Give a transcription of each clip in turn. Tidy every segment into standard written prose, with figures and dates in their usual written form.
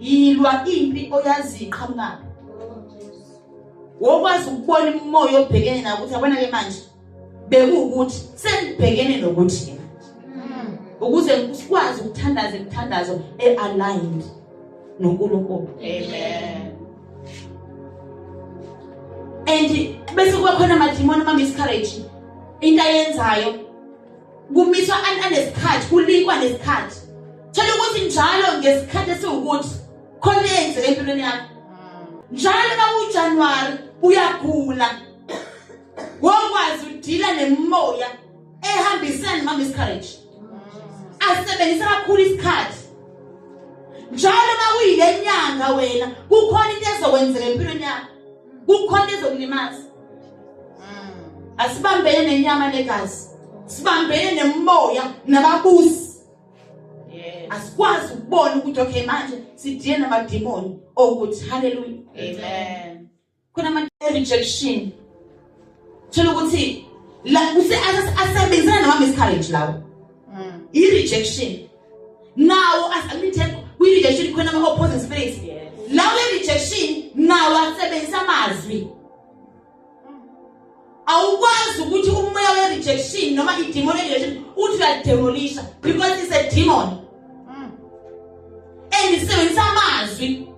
Yilwa impi oyazi iqhamukaphi. Wokwazi ukubona imoya obhekene nawo ukuthi yabona ke manje bekuwukuthi sengibhekene nokuthi ke manje. Ukuze sikwazi ukuthandaza imithandazo e-aligned noNkulunkulu. Amen. And bese kuba khona amadimoni ama miscarriage. Into ayenzayo kumiswa anesikhathi, kulinkwa nesikhathi. Thola ukuthi njalo ngesikhathi esiwukuthi khona eyenzeka empilweni yakho. Njalo uma uJanuary uyagula. Wokwazi udila nemoya ehambisana nama miscarriage. Asebenzisa kakhulu isikhathi. Njalo uma kuyile nyanga wena kukhona into ezokwenzeka empilweni yakho. Kukhona into ezokulimaza. Asibambene nenyama negazi. Sibambene nemoya nababusi. Yes. Asikwazi ukubona ukuthi okay manje sidiye namadimoni okuthi haleluya. Amen. Khona ama rejection. Thola ukuthi la use asebenzisana nama miscarriage lawo. I rejection. Nawo asamithekho kwi rejection khona ama opposing spirits. Yes. Lawo rejection nawo asebenzisa amazwi. Awukwazi ukuthi umoya we rejection noma idemon rejection uthi uyademolisha because it's a demon. And isebenzisa amazwi.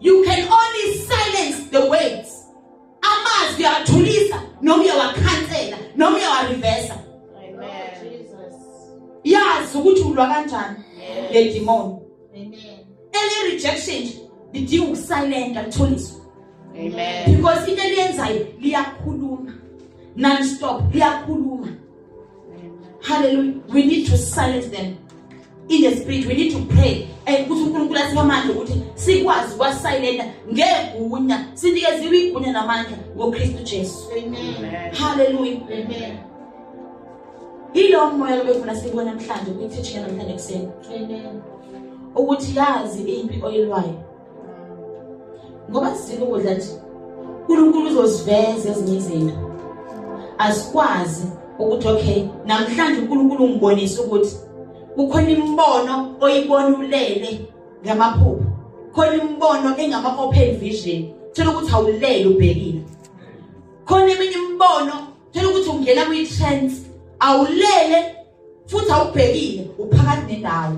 You can only silence the words. Amazwi uyawathulisa noma uyawakhansela noma uyawareversa. Amen. Yazi ukuthi ulwa kanjani le demon. Amen. Ele rejection nje lidinga ukusilenta lithuliswe. Amen. Because into eliyenzayo liyakhuluma. Non stop liyakhuluma. Hallelujah. We need to silence them in the spirit. We need to pray. And ukuthi uNkulunkulu asiphe amandla ukuthi sikwazi ukwasilenta ngegunya. Sinikeziwe igunya namandla ngoKristu Jesu. Amen. Amen. Hallelujah. Amen. Yilo moya lobefuna sibone namhlanje kwi-teaching namhlanje ekuseni. Amen. Ukuthi yazi impi oyilwayo. Ngoba sizile ukudla nje. uNkulunkulu uzosiveza ezinye izinto. Asikwazi ukuthi okay namhlanje uNkulunkulu ungibonisa ukuthi kukhona imibono oyibona ulele ngamaphupho. Khona imibono engama open vision. Thola ukuthi awulele ubhekile. Khona eminye imibono thola ukuthi ungena kwi trance awulele futhi awubhekile uphakathi nendawo.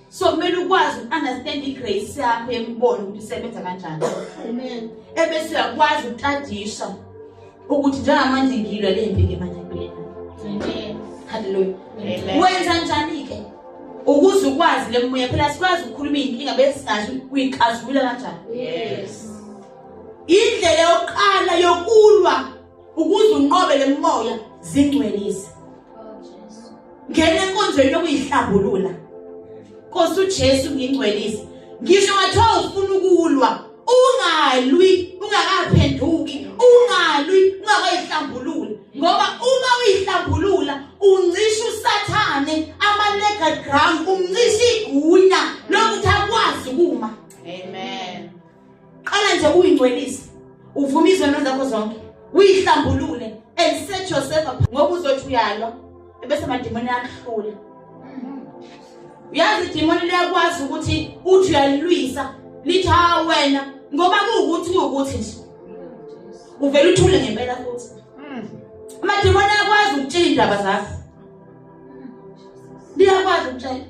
So kumele ukwazi ukunderstand igrace yakho yemibono ukuthi isebenza kanjani. Amen. Ebese uyakwazi ukutadisha ukuthi njengamanje ngilwa le mpi ke manje empilweni. Amen. Hallelujah. Amen. Wenza njani ke? Ukuze ukwazi le moya phela sikwazi ukukhuluma inkinga bese singasho uyixazulula kanjani. Yes. Indlela yokuqala yokulwa ukuze unqobe le moya zingcwelise. Oh Jesu. Ngena enkonzweni yokuyihlambulula. Nkosi uJesu ngingcwelise. Ngisho ngathiwa ufuna ukulwa, ungalwi ungakaphenduki, ungalwi ungakayihlambululi. Ngoba uma uyihlambulula uncisha uSathane ama legal ground, umncisha igunya lokuthi akwazi ukuma. Amen. Qala nje uyingcwelise. Uvume izono zakho zonke. Uyihlambulule and set yourself up ngoba uzothi uyalwa ebese amadimoni ayakuhlula. Uyazi idimoni liyakwazi ukuthi uthi uyalilwisa lithi ha wena ngoba kuwukuthi nje. Uvela uthule ngempela futhi. Amadimoni ayakwazi ukutshela indaba zakho. Liyakwazi ukutshela.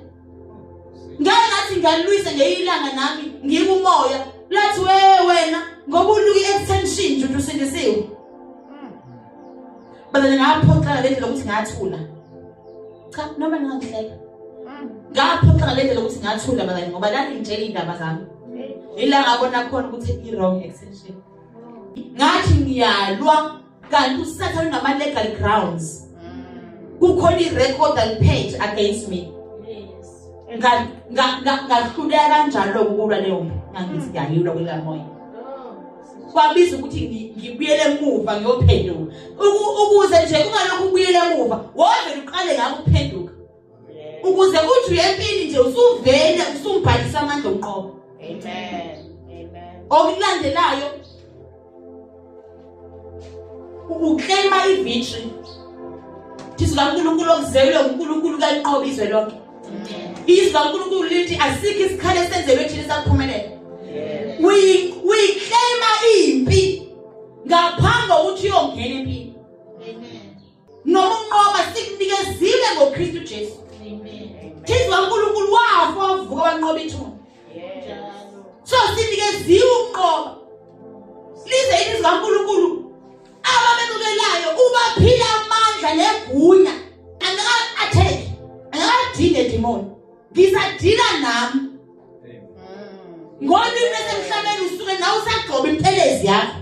Ngeke ngathi ngiyalwisa ngeyilanga nami ngikumoya lathi we wena ngoba uluka i-extension nje usindisiwe. Bazane ngaphoxeka le ndlela ukuthi ngathula. Cha noma ningangihleka. Ngaphoxeka le ndlela ukuthi ngathula bazane ngoba lalingitshela indaba zami. Ila ngabona khona ukuthi i-wrong extension. Ngathi ngiyalwa kanti uSathane unama legal grounds. Kukhona i-record aliphethe against me. Yes. Ngahluleka kanjalo ukulwa leyo mpi. Ngangithi ngiyayilwa kwelamoya. Oh. Kwabiza ukuthi ngibuyele emuva ngiyophenduka. Ukuze nje ungalokhu ubuyele emuva, wovele uqale ngakho ukuphenduka. Ukuze uthi uyempini nje usuvele usumbhalisa amandla omqobo. Amen. Amen. Okulandelayo uclaima ivictory. Izwi kaNkulunkulu okuzelwe uNkulunkulu kalinqoba izwe lonke. Izwi kaNkulunkulu lithi asikho isikhali esenzelwe thina sinikeziwe ukunqoba. Lize ilizwi likaNkulunkulu abamemukelayo ubaphila amandla negunya. Angaka-attack, angakadili nedimoni, ngisadila nami. Ngoba into esemhlabeni usuke nawe usagxoba impelezi yakho.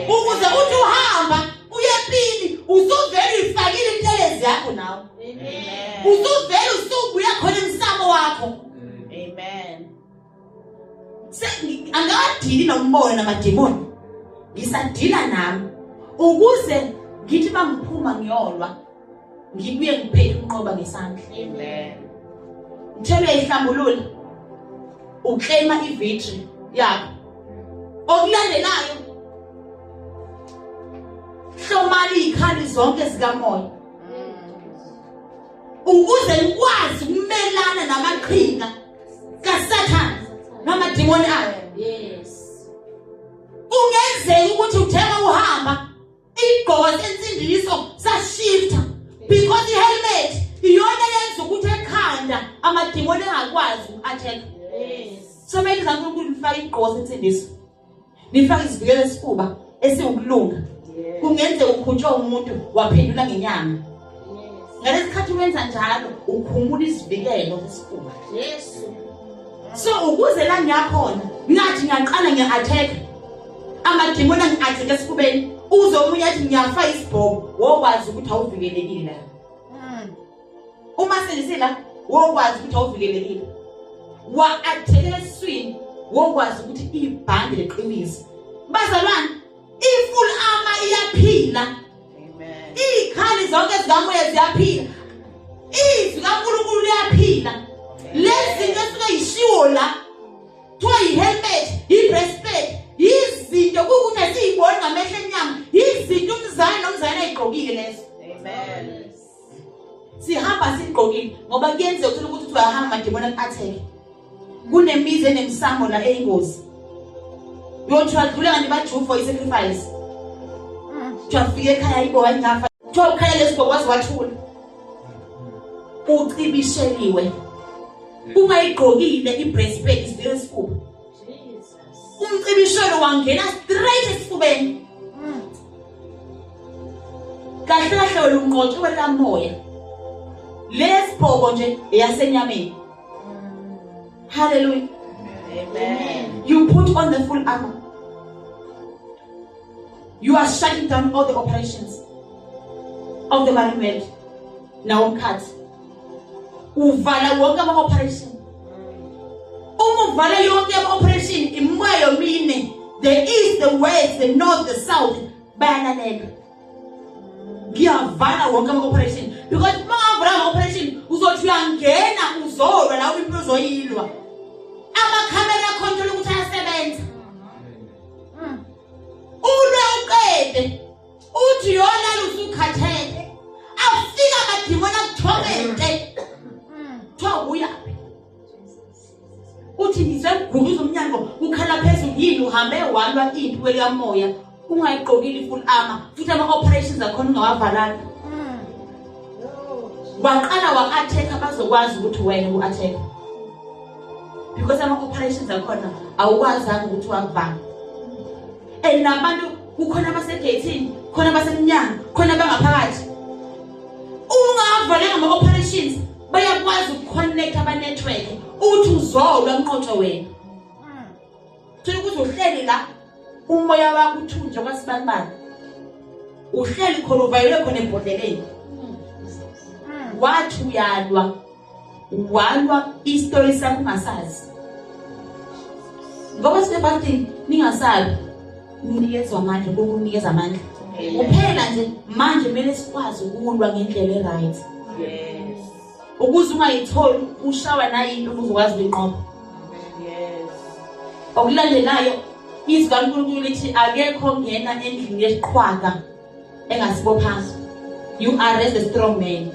Ukuze uthi uhamba uye empini usuvele uyifakile impelezi yakho nawe. Usuvele usubuya khona emsamo wakho. Amen. Angakadili nombono namadimoni. Ngisadila nami ukuze ngithi mangiphuma ngiyolwa ngibuye ngiphethe unqoba ngesandla. Amen. Ngithele ihlambulula uclaima ivictory yakho. Okulandelayo hlomani izikhali zonke zikamoya ukuze nikwazi ukumelana namaqhinga kaSathane namadimoni akhe. Yes. Kungenzeka ukuthi uthenga uhamba igqoko sensindiso sashifta because ihelmet iyona yenza ukuthi ekhanda amadimoni engakwazi uku-attack. Yes. So mele uNkulunkulu nifake igqoko sensindiso, nifake isivikelo esifuba esiwukulunga. Kungenzeka ukhutshwe umuntu waphendula ngenyama. Yes. Ngalesikhathi wenza njalo ukhumula isivikelo sesifuba. Yes. So ukuze la ngiyakhona ngathi ngiyaqala ngiya-attack amadimoni angi-attack esifubeni, uze omunye athi ngiyafa isibhobo, wokwazi ukuthi awuvikelekile la. Uma sendisila wokwazi ukuthi awuvikelekile. Wa-attack esiswini wokwazi ukuthi ibhande liqinise. Bazalwane, i-full armor iyaphila. Amen. Izikhali zonke zikamoya ziyaphila. Izwi kaNkulunkulu liyaphila. Lezi zinto esuke yishiwo la kuthiwa yi-helmet, yi-breastplate, yizinto kukuthi asiyiboni ngamehlo enyama, yizinto umzali nomzali ayigqokile lezo. Amen. Sihamba sigqokile ngoba kuyenzeka uthola ukuthi uyahamba madimoni aku-attack. Kunemizi enemsamo la eyingozi. Uyothi wadlula kanti bajuve for i-sacrifice. Kuthiwa fika ekhaya ibo wayengafa. Kuthiwa ukhaya lesigqoko waze wathula. Ucibisheliwe. Ungayigqokile i-breastplate isivikelo esifuba. Jesus. Umcibishelo wangena straight esifubeni. Kahle kahle wena unqotshiwe kamoya. Lesibhoko nje eyasenyameni. Hallelujah. Amen. You put on the full armor. You are shutting down all the operations of the marine world. Nawo umkhathi. Uvala wonke ama operation. Uma uvala yonke ama operation imoya yomine, the east, the west, the north, the south bayalalela. Ngiyavala wonke ama operation because uma ungavala ama operation uzothi uyangena uzolwa la impilo uzoyilwa. Amakhamera control ukuthi ayasebenza. Ulwe uqede uthi yolala usukhathele, afika amadimoni akuthomete, kuthiwa uyaphi, uthi ngiseguquza umnyango kukhala phezulu yini, uhambe walwa impi kwelikamoya ungayigqokile i-full armor futhi ama-operations akhona ungawavalanga. Waqala wa-attack bazokwazi ukuthi wena u-attack because ama-operations akhona awukwazanga ukuthi wakuvala. And nabantu kukhona abasegeyithini, khona abasemnyango, khona abangaphakathi. Ungavalanga ama-operations bayakwazi ukuconnect aba-network uthi uzolwa kunqotshwe wena. Thola ukuthi uhleli la umoya wakho uthunje kwasibanibani, uhleli khona uvalelwe khona ebhodleleni, wathi uyalwa walwa isitori sakho ungasazi ngoba sine-fasting. Ningasabi, unikezwa amandla, uNkulunkulu unikeza amandla kuphela nje. Manje kumele sikwazi ukulwa ngendlela e-right Yes. ukuze ungayitholi ushawa nayinto uzokwazi ukuyinqoba. Yes. Okulandelayo, izwi kaNkulunkulu lithi akekho ongena endlini yesiqhwaga engasibophanga. You arrest the strong man.